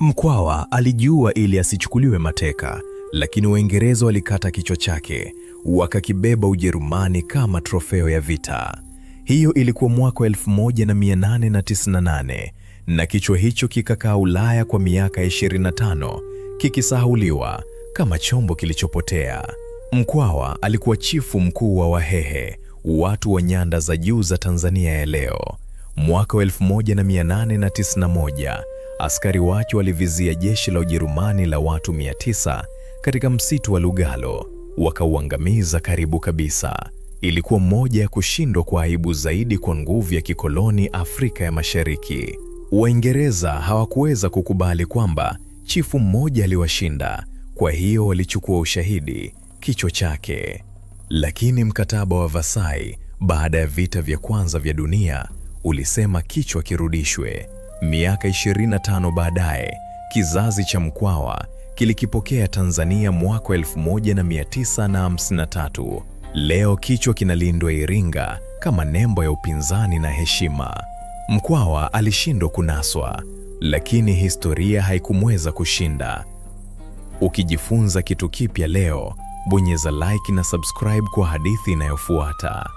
Mkwawa alijiua ili asichukuliwe mateka, lakini Waingereza walikata kichwa chake, wakakibeba Ujerumani kama trofeo ya vita. Hiyo ilikuwa mwaka wa 1898 na kichwa hicho kikakaa Ulaya kwa miaka 25 kikisahauliwa kama chombo kilichopotea. Mkwawa alikuwa chifu mkuu wa Wahehe, watu wa nyanda za juu za Tanzania ya leo. Mwaka wa 1891 askari wake walivizia jeshi la Ujerumani la watu 900 katika msitu wa Lugalo, wakauangamiza karibu kabisa. Ilikuwa moja ya kushindwa kwa aibu zaidi kwa nguvu ya kikoloni Afrika ya Mashariki. Waingereza hawakuweza kukubali kwamba chifu mmoja aliwashinda, kwa hiyo walichukua ushahidi, kichwa chake. Lakini mkataba wa Versailles baada ya vita vya kwanza vya dunia ulisema kichwa kirudishwe. Miaka 25 baadaye, kizazi cha Mkwawa kilikipokea Tanzania mwaka 1953. Leo kichwa kinalindwa Iringa kama nembo ya upinzani na heshima. Mkwawa alishindwa kunaswa, lakini historia haikumweza kushinda. Ukijifunza kitu kipya leo, bonyeza like na subscribe kwa hadithi inayofuata.